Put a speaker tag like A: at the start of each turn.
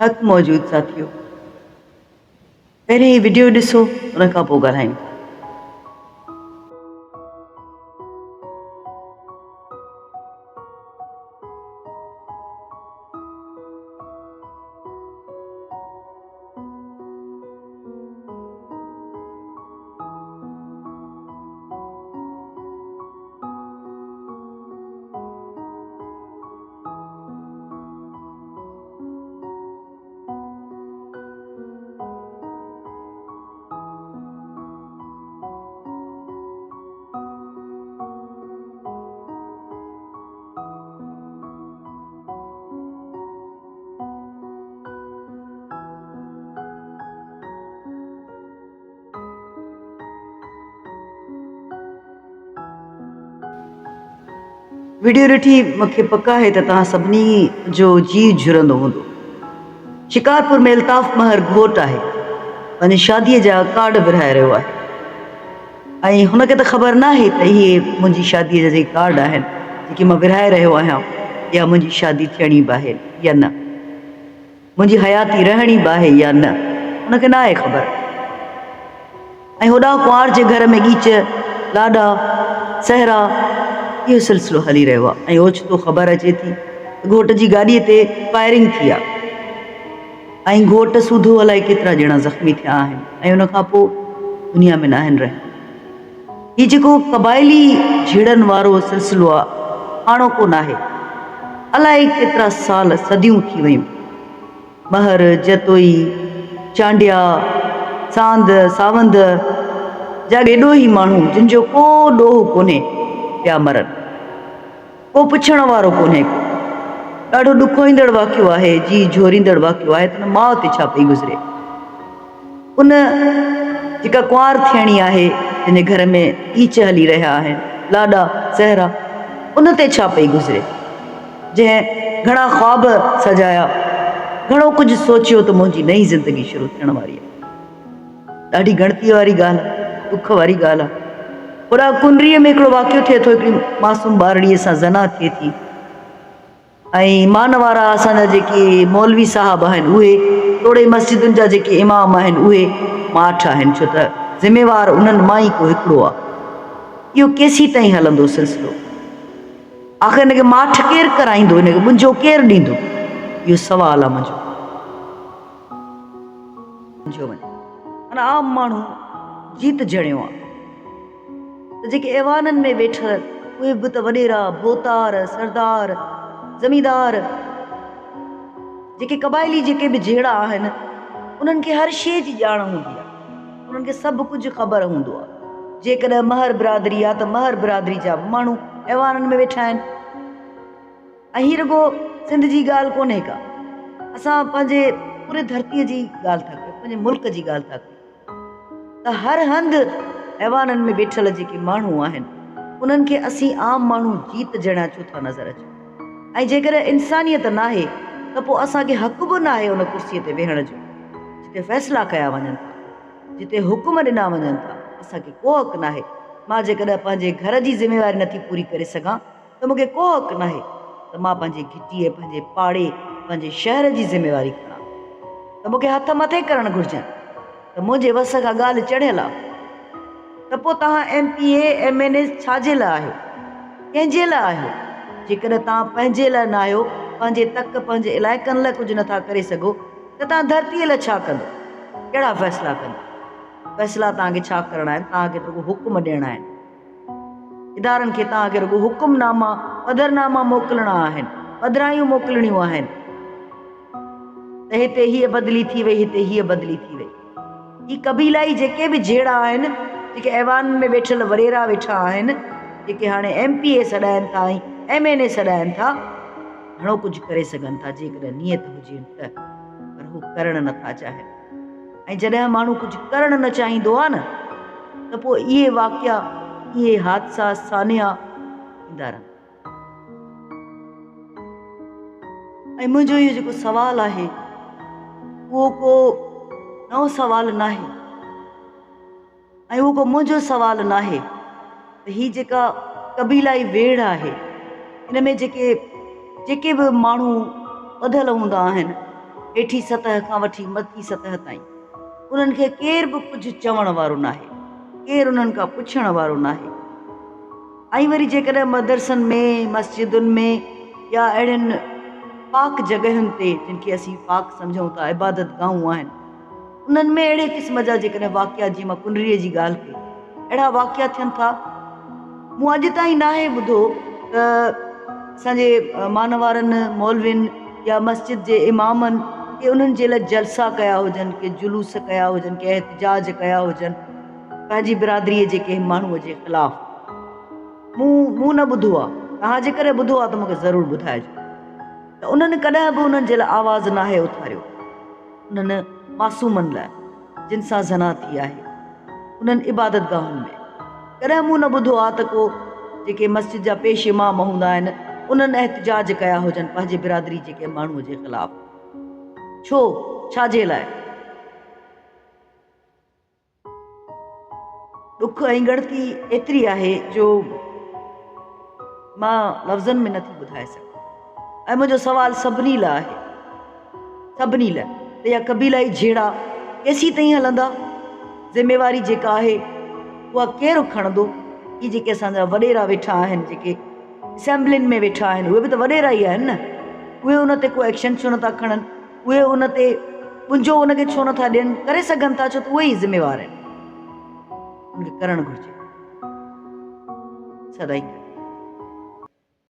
A: حق موجود ساٿيو پهرين هي وڊيو ڏسو ان کان پوء ڳالهايون ٿا. وڊيو ڏٺي مون کي پڪ آهي ته توهان سڀني جو جيء جهرندو هوندو. شڪارپور ۾ الطاف مهر گهوٽ آهي پنهنجي شاديء جا ڪارڊ ورهائي رهيو آهي ۽ هن کي ته خبر ناهي ته اهي منهنجي شاديء جا جيڪي ڪارڊ آهن جيڪي مان ورهائي رهيو آهيان اها منهنجي شادي ٿيڻي به آهي يا نه. منهنجي حياتي رهڻي به آهي يا نه، هن کي ناهي خبر. ۽ هوڏانهن ڪنوار جي گهر ۾ ڳيچ، لاڏا، سهرا، اهو سلسلو هلي رهيو آهي ۽ اوچتو خبر اچي ٿي ته گهوٽ جي گاڏيء تي فائرنگ ٿي آهي ۽ گهوٽ سوڌو الائي ڪيترا ڄڻا زخمي ٿيا آهن ۽ ان کان پوء دنيا ۾ ناهن رهيا. هي جيڪو قبائلي جهيڙن وارو سلسلو آ هاڻوڪو ناهي. الائي ڪيترا سال صديون ٿي ويون. مهر، جتوئي، چانڊيا، ساند، ساوند جا بيڏوهي ماڻهو جن جو ڪو ڏوهه ڪونهي پيا مرن. ڪو پڇڻ وارو ڪونهي ڪو. ڏاڍو ڏکوئيندڙ واقعو آهي، جيء جهوريندڙ واقعو آهي ته ان ماء تي ڇا پئي گذري. ان جيڪا ڪنوار ٿيڻي آهي، جنهن جي گهر ۾ ڳيچ هلي رهيا آهن، لاڏا، سهرا، ان تي ڇا پئي گذري. جنهن گهڻا خواب سجايا، گهڻو ڪجهه سوچيو ته منهنجي نئين زندگي شروع ٿيڻ واري آهي. ڏاڍي ڳڻتيء واري ڳالهه آهي، ڏک واري ڳالهه آهي. هوڏانهن ڪنريء ۾ هڪڙو واقعو ٿئي ٿو، هڪڙي معصوم ٻارڙيء سان زنا ٿئي ٿي ۽ مان وارا اسان جا جيڪي مولوي صاحب آهن اهي توڙي مسجدن جا جيڪي امام آهن اهي ماٺ آهن ڇو ته ذميوار انهن مان ئي ڪو هڪڙو آهي. اهو ڪيسيتائين هلندو سلسلو؟ آخر هن کي ماٺ ڪير ڪرائيندو؟ هن کي ٻنجو ڪير ڏيندو؟ اهو سوال آهي منهنجو. سمجهيو وڃي. معنيٰ عام ماڻهو جيت جڻيو آ ته جيڪي ايوانن ۾ ويٺل اهي به ته وڏيرا، ڀوتار، سردار، زميندار، جيڪي قبائلي جيڪي به جهيڙا آهن انهن کي هر شيء جي ڄاڻ هوندي آ، انهن کي سڀ ڪجهه خبر هوندو آ. جيڪڏهن مهر برادري آ ته مهر برادري جا به ماڻهو ايوانن ۾ ويٺا آهن. ۽ هي رڳو سنڌ جي ڳالهه ڪونهي ڪا، اسان پنهنجي پوري ڌرتيء جي ڳالهه ٿا ڪيون، پنهنجي ملڪ جي ڳالهه ٿا ڪيون ته هر هنڌ ايوانن ۾ ويٺل جيڪي ماڻهو آهن، انهن کي اسين عام ماڻهو جيت جهڙا ڇو ٿا نظر اچون؟ ۽ جيڪڏهن انسانيت ناهي ته پوء اسان کي حق به ناهي ان ڪرسيء تي ويهڻ جو، جتي فيصلا ڪيا وڃن ٿا، جتي حڪم ڏنا وڃن ٿا، اسان کي ڪو حق ناهي. مان جيڪڏهن پنهنجي گهر جي ذميواري نٿي پوري ڪري سگهان ته مون کي ڪو حق ناهي ته مان پنهنجي گهٽيء، پنهنجي پاڙي، پنهنجي شهر جي ذميواري کڻان. ته مون کي هٿ مٿي ڪرڻ گهرجن ته منهنجي وس کان ڳالهه چڙهيل آ. ته پوء توهان M P A, M N As ڇا جي لاء آهيو؟ ڪنهن جي لاء آهيو؟ جيڪڏهن توهان پنهنجي لاء ناهيو، پنهنجي تڪ، پنهنجي علائقن لاء ڪجهه نٿا ڪري سگهو ته توهان ڌرتيء لاء ڇا ڪندو؟ ڪهڙا فيصلا ڪندو؟ فيصلا توهان کي ڇا ڪرڻا آهن؟ توهان کي ته رڳو حڪم ڏيڻا آهن. ادارن کي توهان کي رڳو حڪم ناما، پڌرناما موڪلڻا آهن، پڌرايون موڪلڻيون آهن ته هتي هيء بدلي ٿي وئي، هتي هيء بدلي ٿي وئي. هي قبيلائي جيڪي به جهيڙا آهن، جيڪي ايوانن ۾ ويٺل وڏيرا ويٺا آهن، جيڪي هاڻي ايم پي اي سڏائن ٿا ۽ ايم اين اي سڏائن ٿا، گهڻو ڪجهه ڪري سگهن ٿا جيڪڏهن نيت هجين ته، پر هو ڪرڻ نٿا چاهين. ۽ جڏهن ماڻهو ڪجهه ڪرڻ نه چاهيندو آهي نه ته پوء اهي واقعا، اهي حادثا، سانحا ٿيندا رهندا. ۽ منهنجو اهو جيڪو سوال آهي اهو ڪو نئون سوال ناهي ۽ اهو ڪو منهنجو سوال ناهي ته هي جيڪا قبيلائي ويڙهه آهي ان ۾ جيڪي جيڪي به ماڻهو ٻڌل هوندا آهن. هيٺين سطح کان وٺي مٿين سطح تائين، انهن کي ڪير به ڪجهه چوڻ وارو ناهي، ڪير انهن کان پڇڻ وارو ناهي. ۽ وري جيڪڏهن مدرسن ۾، مسجدن ۾ يا اهڙين پاڪ جڳهين تي جن کي اسين پاڪ سمجهون ٿا، عبادت گاهون آهن، انهن ۾ اهڙي قسم جا جيڪڏهن واقعا جيئن مان ڪنريء جي ڳالهه ڪئي، اهڙا واقعا ٿين ٿا. مون اڄ تائين ناهي ٻڌو ته اسان جي مانوارن مولوين يا مسجد جي امامن ڪي انهن جي لاء جلسا ڪيا هجن، ڪي جلوس ڪيا هجن، ڪي احتجاج ڪيا هجن پنهنجي برادريء جي ڪنهن ماڻهوء جي خلاف. مون مون نه ٻڌو آهي. توهان جيڪڏهن ٻڌو آهي ته مون کي ضرور ٻڌائجو ته انهن ڪڏهن به انهن جي لاء آواز ناهي اٿاريو. انهن معصومن لاء جن سان زنا ٿي آهي، انهن عبادتگاهن ۾. ڪڏهن مون نه ٻڌو آ ته ڪو جيڪي مسجد جا پيش امام هوندا آهن، انهن احتجاج ڪيا هجن پنهنجي برادري جي ڪنهن ماڻهوء جي خلاف. ڇو؟ ڇا جي لاء؟ ڏک ۽ ڳڻتي ايتري آهي جو مان لفظن ۾ نٿي ٻڌائي سگهان ۽ منهنجو سوال سڀني لاء آهي سڀني لاء ته اها قبيلائي جهيڙا ڪيسين تائين هلندا؟ ذميواري جيڪا آهي اها ڪير کڻندو؟ هي جيڪي اسان جا وڏيرا ويٺا آهن جيڪي اسيمبلين ۾ ويٺا آهن اهي به ته وڏيرا ئي آهن نه اهي ان تي ڪو ايڪشن ڇو نٿا کڻن؟ اهي ان تي ٻنجو ان کي ڇو نٿا ڏين؟ ڪري سگهن ٿا ڇو ته اهي ئي ذميوار آهن. ان کي ڪرڻ گهرجي. سدائين گڏ.